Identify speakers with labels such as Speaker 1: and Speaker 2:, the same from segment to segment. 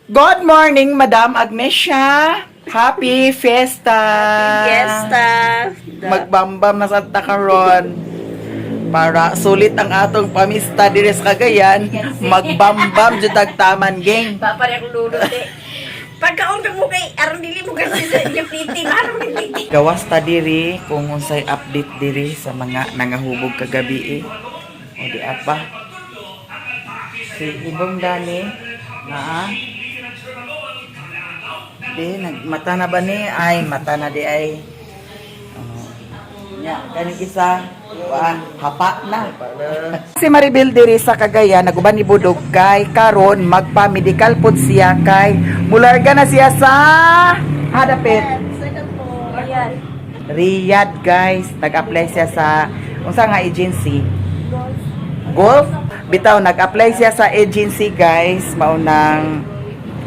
Speaker 1: Good morning, Madam Agnesia. Happy Fiesta!
Speaker 2: Fiesta.
Speaker 1: Magbambam na sa karon para sulit ang atong pamista diri sa Cagayan, magbambam jud tagtaman, gang.
Speaker 2: Papare akong lulot eh. Pagkaunta mo kay aron dili mo kasi sa inyong piti, marong piti.
Speaker 1: Gawas ta diri kung unsay update diri sa mga nangahubog kagabi eh. O di apa. Si Ibong Dani naa. Di nagmata na ba ni? Ay, mata na di ay. Oh. Nya, kaning isa, wa, hapa na. Si Maribel diri sa Cagayan naguban ni Budog kay karon magpa-medical pod siya kay mularga na siya sa hadapit.
Speaker 2: Second po. Ayan.
Speaker 1: Riyadh, guys, nag-apply siya sa unsa nga agency? Golf. Bitaw nag-apply siya sa agency, guys, maunang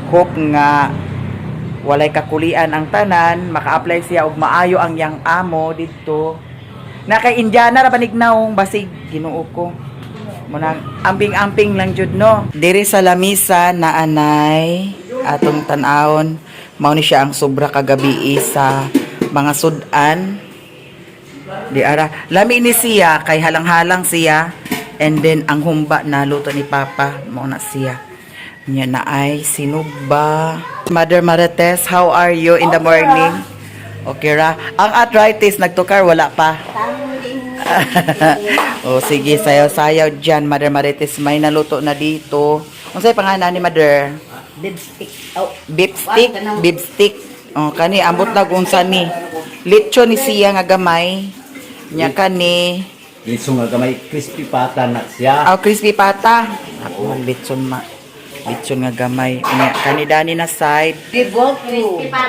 Speaker 1: hope nga walay kakulian ang tanan, maka-apply siya og maayo ang yang amo didto. Na kay Indiana ra banignawong basig, Ginoo ko. Munang amping-amping lang jud no. Diri sa lamisa na anay atong tan-awon, mao ni siya ang sobra kagabi sa mga sudan. Di ara. Lami ni siya kay halang-halang siya and then ang humba na luto ni Papa mao na siya. Nya na ay sinugba. Mother Marites, how are you in the morning? Okay ra. Ang arthritis nagtukar wala pa. O sige, sayaw-sayaw dyan, Mother Marites. May naluto na dito. Unsay pangalan ni Mother?
Speaker 2: Lipstick. Oh.
Speaker 1: Beef stick, beef stick. Oh, kani ambot na unsa ni. Lechon ni siya nga gamay. Nya kani,
Speaker 3: Litso nga gamay, crispy pata na siya.
Speaker 1: aw, crispy pata. Ako lechon ma. Lechon nga gamay. Nya kani dani na side.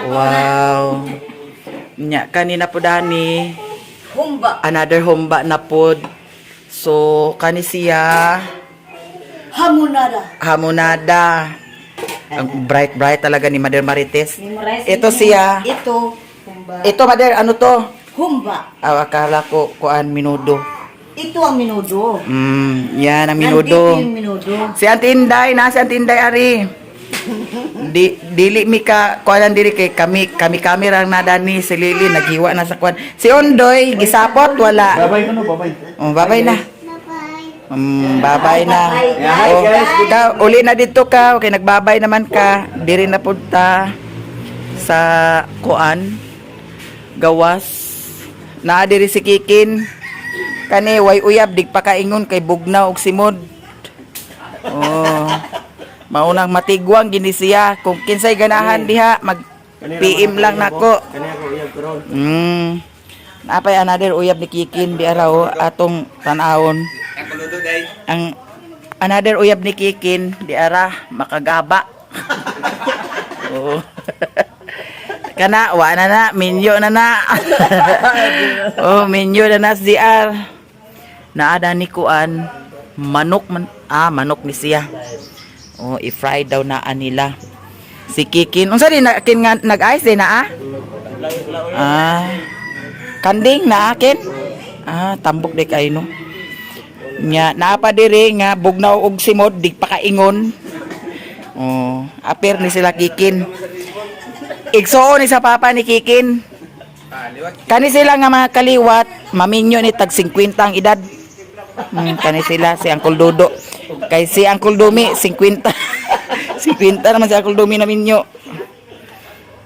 Speaker 1: Wow. Nya kani na po dani.
Speaker 2: Humba.
Speaker 1: Another humba na pod. So kani siya
Speaker 2: Hamonada.
Speaker 1: Hamonada. Ang bright bright talaga ni Mother Marites.
Speaker 2: Memorize
Speaker 1: Ito siya.
Speaker 2: Ito. Humba.
Speaker 1: Ito, Mother, ano to?
Speaker 2: Humba.
Speaker 1: Ah, akala ko kuan minudo.
Speaker 2: Ito ang minudo.
Speaker 1: Yan ang minudo.
Speaker 2: Nandito yung minudo.
Speaker 1: Si Auntie Inday, na si Auntie Inday ari. Di dili mi ka kuan diri kay kami kami kami rang nadani si Lily naghiwa na sa kuan. Si Ondoy gisapot wala.
Speaker 3: Babay ko no, babay.
Speaker 1: Oh, babay na. Babay na.
Speaker 3: Hi,
Speaker 1: Oh,
Speaker 3: guys.
Speaker 1: ka, uli na dito ka. Okay, nagbabay naman ka. Diri na punta sa kuan. Gawas. Naa diri si Kikin. Kani way uyab dig pakaingon kay bugnaw og simod. Oh. Maunang matigwang gini siya. Kung kinsay ganahan diha mag PM lang nako.
Speaker 3: Kani ako uyab karon.
Speaker 1: Napay another uyab ni Kikin di araw atong tan-awon. Ang another uyab ni Kikin di ara makagaba. Oo. Kana wa na na minyo na na. Oh, minyo na na si DR. Naada ni kuan manok man, ah, manok ni siya. Oh, i-fry daw na anila. Si Kikin, unsa din na kin nga nag-ice din na ah? Ah. Kanding na akin? Ah, tambok di kay no. Nya naa pa diri nga bugnaw og simod dig pakaingon. Oh, apir ni sila Kikin. Igsuon ni sa papa ni Kikin. Kani sila nga mga kaliwat, maminyo ni tag 50 ang edad. Kani sila si Uncle Dodo. Kay si Uncle Dumi 50. 50 naman si Uncle Dumi na minyo.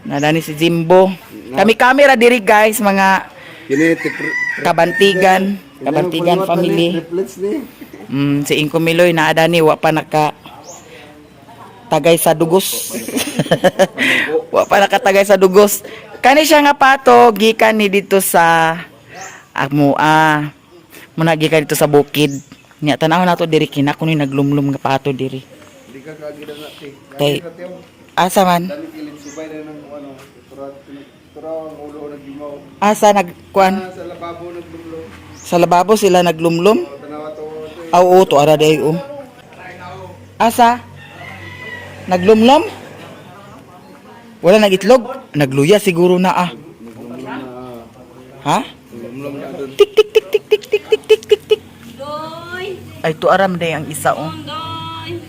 Speaker 1: Nadani si Jimbo. Kami camera diri guys, mga
Speaker 4: Kini
Speaker 1: Kabantigan, Kabantigan family.
Speaker 4: Triplets ni.
Speaker 1: Si Inko Miloy na adani wa pa naka tagay sa dugos. Wa pa nakatagay sa dugos. Kani siya nga pato gikan ni dito sa Amua. Muna gikan dito sa bukid. Nya tan-aw nato diri kina kuno naglumlum nga pato diri.
Speaker 4: Di ka kagi na na ti.
Speaker 1: Kay asa man?
Speaker 4: Dami kilin subay na ng ano, tura tura ang ulo nagbimaw.
Speaker 1: Asa nagkuan?
Speaker 4: Sa lababo naglumlo.
Speaker 1: Sa lababo sila naglumlum?
Speaker 4: Tanawa to.
Speaker 1: Aw, oo, to ara day oh. Asa? Naglumlum? Wala nagitlog? Nagluya siguro na ah. Ha? Tik tik tik tik tik tik tik tik tik tik. Ay to aram day ang isa oh.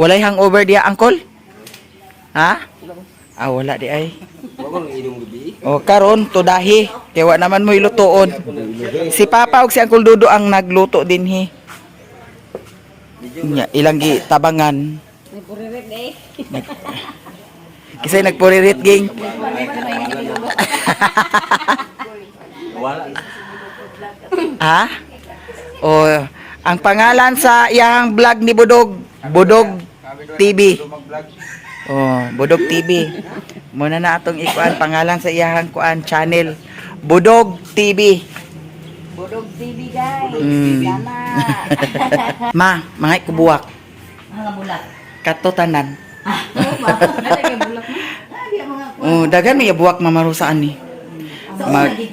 Speaker 1: Walay hangover diya, angkol? Ha? Ah, wala di ay. O karon tudahi kay wa naman mo ilutoon. Si Papa ug si Uncle Dudo ang nagluto dinhi. Nya, ilang gi tabangan.
Speaker 2: Nagpuririt eh.
Speaker 1: Kisay nagpuririt ging.
Speaker 3: Wala.
Speaker 1: Ha? O ang pangalan sa iyang vlog ni Budog, Budog TV. Oh, Budog TV. Muna na atong ikuan pangalan sa iyang kuan channel, Budog TV.
Speaker 2: Budog TV, guys. Tama.
Speaker 1: Ma, mga ikubuwak.
Speaker 2: Mga bulak.
Speaker 1: Kato tanan.
Speaker 2: Ah, ba? Bulak mo?
Speaker 1: Oh, dagan may buwak mamarusaan ni.
Speaker 5: Sa
Speaker 1: Mag-
Speaker 5: una gid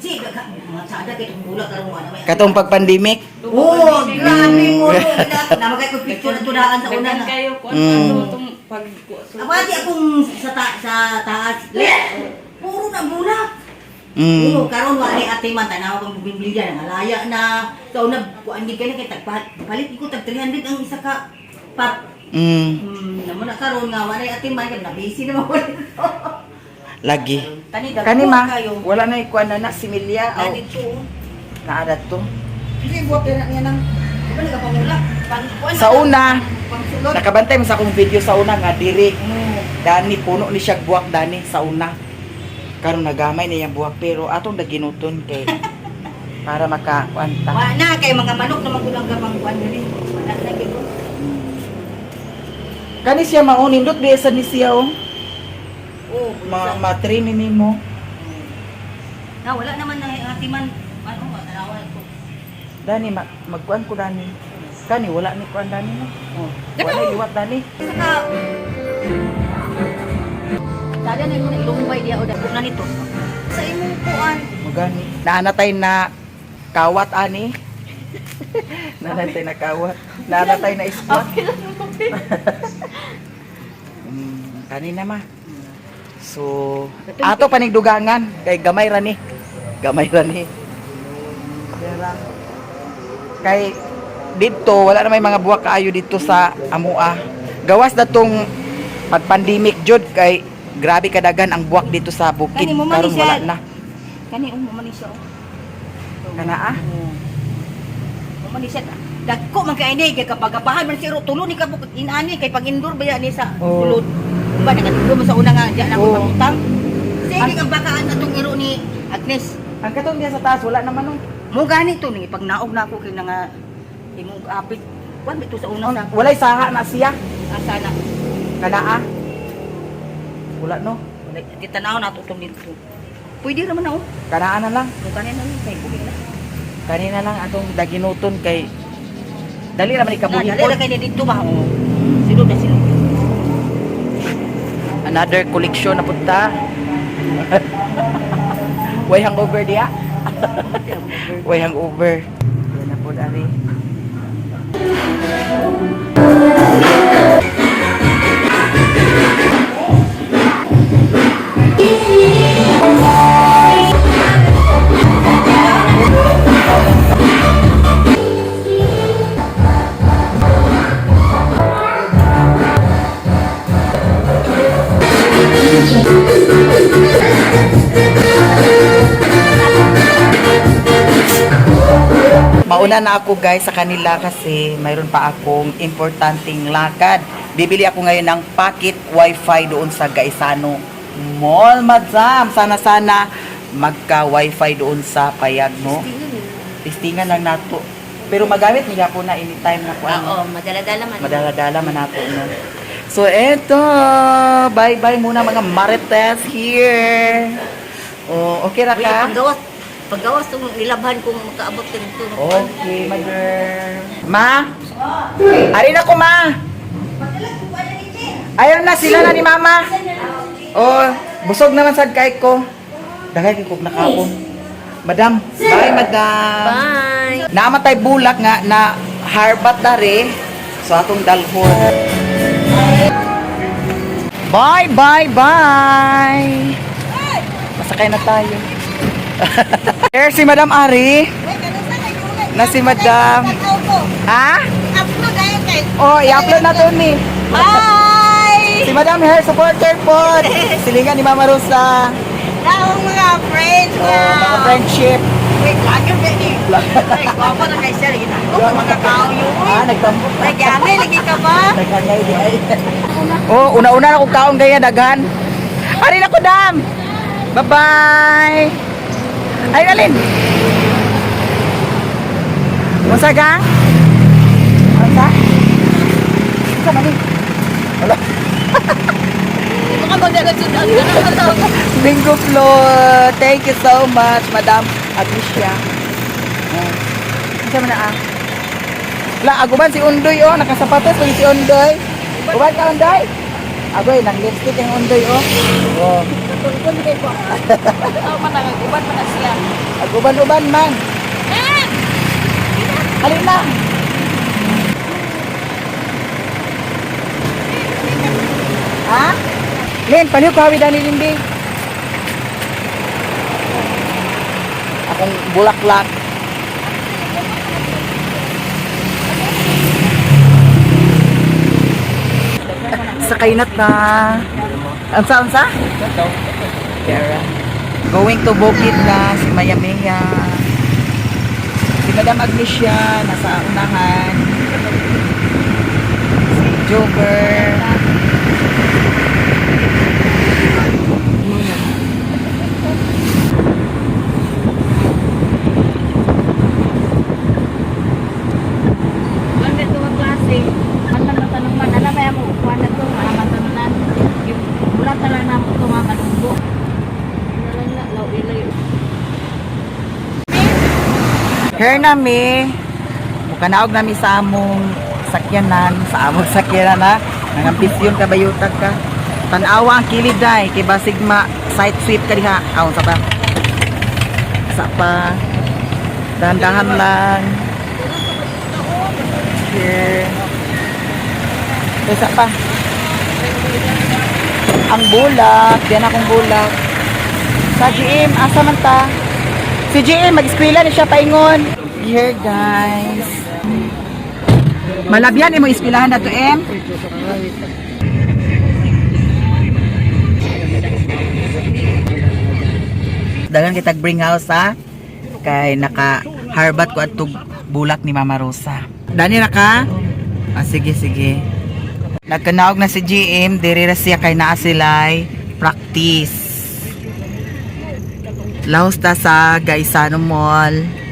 Speaker 5: mga tsada kay itong bulak karon wala may.
Speaker 1: Katong pag-pandemic.
Speaker 5: Oh, grabe mo. Namakay ko picture na tudaan sa una na.
Speaker 6: Kayo kung ano itong pag
Speaker 5: Abati akong sa taas. Puro na bulak. Puro karon wala ni ate man tanaw kang bumbilya nang alaya na. Sa una kuan gid kay tagpalit ko tag 300 ang isa ka pat. Namo na karon nga wala ni ate man kay na busy na mo.
Speaker 1: Lagi.
Speaker 5: Tani dagko
Speaker 1: Kani ma,
Speaker 5: kayo.
Speaker 1: wala na ikuan na na similya
Speaker 5: Na
Speaker 1: aw
Speaker 5: dito.
Speaker 1: naadat to.
Speaker 5: Hindi buwak na niya nang. Di ba nagapangulak? Pang kuan.
Speaker 1: Sa una,
Speaker 5: pangsulod.
Speaker 1: nakabantay man sa akong video sa una nga diri. Dani puno ni siya buwak dani sa una. Karon nagamay na iyang buwak pero atong daginuton kay para makakuan ta.
Speaker 5: Wala na kay mga manok na magulang ka pang kuan diri. Wala na gyud.
Speaker 1: Kani siya mao nindot di sa ni siya oh.
Speaker 5: Oh,
Speaker 1: Ma ma-train ni nimo.
Speaker 5: Na wala naman na ati man ano tanawa ko.
Speaker 1: Dani ma magkuan ko dani. Kani wala ni kuan dani no.
Speaker 5: Oh.
Speaker 1: Wala liwat dani.
Speaker 5: Saka Sada na mo na ilumbay diya o dagko na nito. Sa imong kuan.
Speaker 1: Magani. Naanatay na kawat ani. Naanatay na kawat. Naanatay na squat. Kanina ma. So, ato panigdugangan kay gamay ra ni. Gamay ra ni. Dera. Kay didto wala na may mga buwak kaayo dito sa amua. Gawas datong pag-pandemic jud kay grabe kadagan ang buwak dito sa bukid
Speaker 5: Kani mo man
Speaker 1: karon
Speaker 5: ni siya.
Speaker 1: wala na.
Speaker 5: Kani mo man ni siya. oh.
Speaker 1: Kana ah.
Speaker 5: Mo man ni siya. Dagko man kay ini kay kapagapahan man siro tulo ni kabuk inani kay pag indoor ba ni sa
Speaker 1: Oh.
Speaker 5: sulod. Ba nakatulog man sa una nga diya na ako
Speaker 1: Oh.
Speaker 5: pangutang. Sige ang bakaan atong iro ni Agnes.
Speaker 1: Ang katong diya sa taas wala naman no.
Speaker 5: Mo gani to ni pagnaog na ako kay nga imong apit. Kuan bito sa una sa
Speaker 1: Walay saha na siya.
Speaker 5: asa na.
Speaker 1: Kana ah. Wala no.
Speaker 5: Wala, di tanaw na to dito. Pwede raman na oh.
Speaker 1: Kanaan na lang.
Speaker 5: Mo gani na lang kay buhi na.
Speaker 1: Kanina lang atong daginuton kay dali ra man
Speaker 5: Na
Speaker 1: ikabuhi
Speaker 5: dali ra kay ni dito ba oh. Silod na silod.
Speaker 1: Another collection na punta. Way hangover diya. Way hangover. Yan na po ari. Mauna na ako guys sa kanila kasi mayroon pa akong importanteng lakad. Bibili ako ngayon ng pocket wifi doon sa Gaisano Mall, madam. Sana-sana magka-wifi doon sa payag, no? Tistingan lang nato. Pero magamit niya po na anytime na po. Ano.
Speaker 2: Oo, madala-dala man.
Speaker 1: Madala-dala man nato, no? So, eto. Bye-bye muna mga marites here. Oh, okay ra
Speaker 5: Uy,
Speaker 1: ka?
Speaker 5: paggawas paggawas tong nilabhan kung makaabot ka dito.
Speaker 1: Okay, mother. Ma? Ari na ko, ma. Ayaw na, sila na ni mama. Oh, busog naman sad kay ko. Daghay kay kog nakaon. Madam, bye madam.
Speaker 2: Bye!
Speaker 1: Namatay bulak nga na harbat dare. So atong dalhon. Bye, bye, bye. Masakay na tayo. Here si Madam Ari. Na si Madam. Ha?
Speaker 2: Upload ayo kay.
Speaker 1: Oh, i-upload na to ni.
Speaker 2: Bye!
Speaker 1: Si Madam Hair supporter po. Silingan ni Mama Rosa.
Speaker 2: Naong mga friends
Speaker 1: Oh, mga friendship.
Speaker 2: Wait, lagi ba ni? Ay, gwapo na kay sir. Ginako ka mga kao yun.
Speaker 1: Ah, nagtampo.
Speaker 2: Nagyami, lagi ka ba?
Speaker 1: Nagkangay di ay. Oh, una-una na kong kaon gaya daghan. Ari na ko dam. Bye-bye. Ay, alin. Unsa ga? Unsa? Unsa man ni? Wala.
Speaker 5: Baka magdagat-sudan ka na.
Speaker 1: Bingo floor. Thank you so much, Madam Agricia. Unsa man na ah? La, aguban si Undoy oh, nakasapatos man si Undoy. Uban ka Undoy? Agoy, nang lipstick ang Undoy oh. Oh.
Speaker 6: Tulpon kay ko. Tao man ang uban man na siya.
Speaker 1: Aguban-uban man. Halin na. Ha? Len, palihog ko hawi dani Lindy. Akong bulaklak. Sakay na ta. Unsa unsa? Kara. Going to Bukid na si Maya Maya. Si Madam Agnesia nasa unahan. Si Joker.
Speaker 2: Wala ito ang klase. Matan matanong man. Alam mo, kuha na ito. Matanong Yung wala talaga na ito mga kalunggo.
Speaker 6: Wala na law ilay.
Speaker 1: Here nami, mukanaog nami sa among sakyanan, sa among sakyanan ha. Nangampisyon ka bayutag ka. Tanawa ang kilid day, kay basig ma side sweep ka diha. Aw sa pa. Sa pa. Dahan-dahan lang. Here. Sa pa. Ang bulak, diyan akong bulak. Sa GM, asa man ta? Si GM, mag-eskwela ni siya paingon. Here, guys. Malabyan imo eskwelahan na to, M. Dagan kitag bring house ha. Kay naka harbat ko adtog bulak ni Mama Rosa. Dani ra ka? Ah, sige sige. Nagkanaog na si GM, diri ra siya kay naa sila'y practice. Laos ta sa Gaisano Mall.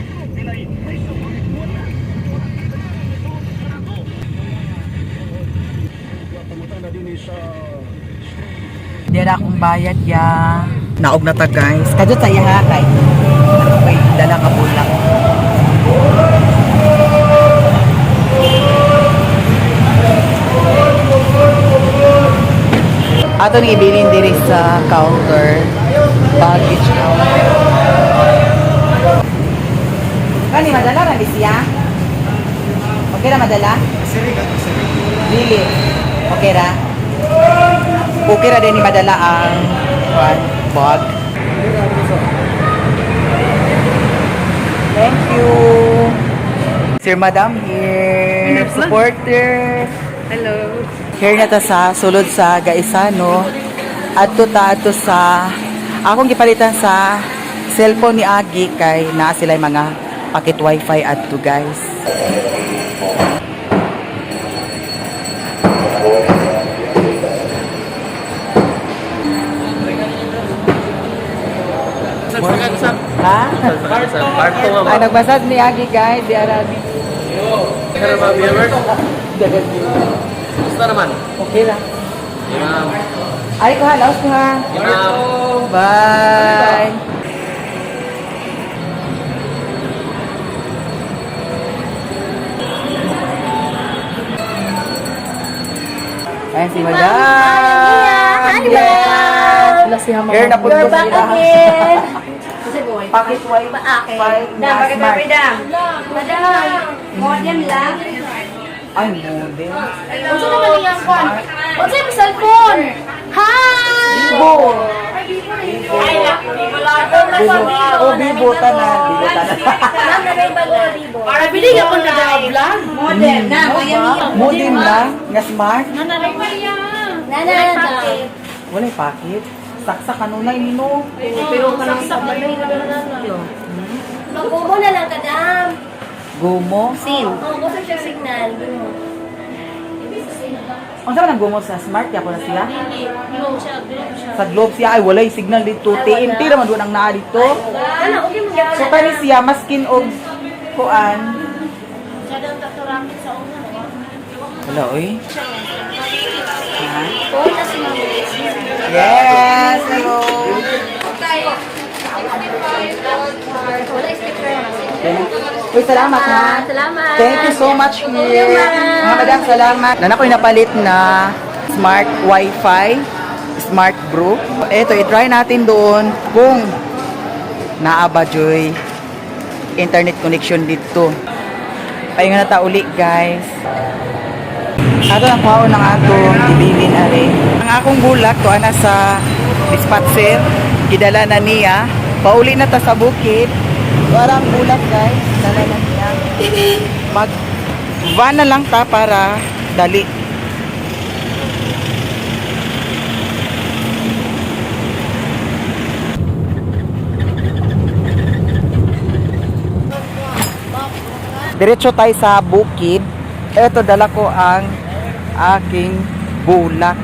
Speaker 1: Di na akong bayad ya. Naog na ta guys. Kadyo ta iya ha kay. May dala ka bulak. Ato ni ibilin diri sa counter. Baggage counter. Kani madala ra ni siya? Okay ra madala? Dili. Okay ra? Okay ra din ni madala ang kuan, bag. Thank you. Sir Madam here. Supporter.
Speaker 6: Hello.
Speaker 1: Here na ta sa sulod sa Gaisano. Adto ta adto sa akong gipalitan sa cellphone ni Agi kay naa sila mga packet wifi adto guys. Ha?
Speaker 3: Part 2 nga
Speaker 1: Ay, nagbasad ni Agi guys, di Arabi.
Speaker 3: Pero mga viewers, gusto naman.
Speaker 1: Okay ra.
Speaker 3: Ma'am.
Speaker 1: Ay ko ha, laos ko ha.
Speaker 3: Ma'am.
Speaker 1: Bye. Ayan si Madam. Yes. Here na po
Speaker 2: You're back again.
Speaker 1: Pocket wifi.
Speaker 2: Dam, bakit ba, Dam? Madam, modem lang.
Speaker 1: Ay, modem.
Speaker 6: Unsa naman niyang kwan? Unsa yung cellphone? Hi!
Speaker 1: Bibo.
Speaker 2: Ay, naku, wala.
Speaker 1: Bibo. Oh, bibo tanan. Bibo tanan.
Speaker 6: Para bili ka pang nag-vlog.
Speaker 2: Modem na, maya niya.
Speaker 1: Modem na, nga smart.
Speaker 6: Nanalay pa niya. Nana,
Speaker 1: Walay packet. Saksak kanunay nino.
Speaker 2: Pero kanang sa balay na lang.
Speaker 6: Mag-umo na lang kadam.
Speaker 1: Gumo.
Speaker 2: Sim.
Speaker 6: Oo, kusa siya signal. Gumo.
Speaker 1: Unsa man ang gumo sa Smart ya na sila?
Speaker 6: Dili, Globe siya, Globe siya.
Speaker 1: Sa Globe siya ay walay signal dito. TNT raman doon ang naa dito.
Speaker 6: Ano, okay mo gyapon.
Speaker 1: So kani siya maskin og kuan.
Speaker 6: Siya daw taturamin sa una.
Speaker 1: Wala oy.
Speaker 6: Oo, na si Ma'am Liz.
Speaker 1: Yes, hello.
Speaker 6: Wala sticker.
Speaker 1: Uy, salamat ha.
Speaker 6: Salamat.
Speaker 1: Thank you so much here. Mga madam, salamat. Nana ko'y napalit na smart wifi, Smart brew. Eto, i-try natin doon kung naa ba joy internet connection dito. Pahinga na ta uli, guys. Ato ang kwaon ng atong gibilin are. Ang akong bulak to ana sa dispatcher, gidala na niya. Pauli na ta sa bukid. Wala ang bulak, guys, dala na niya. Mag van na lang ta para dali. Diretso tayo sa bukid. Eto, dala ko ang aking bulak.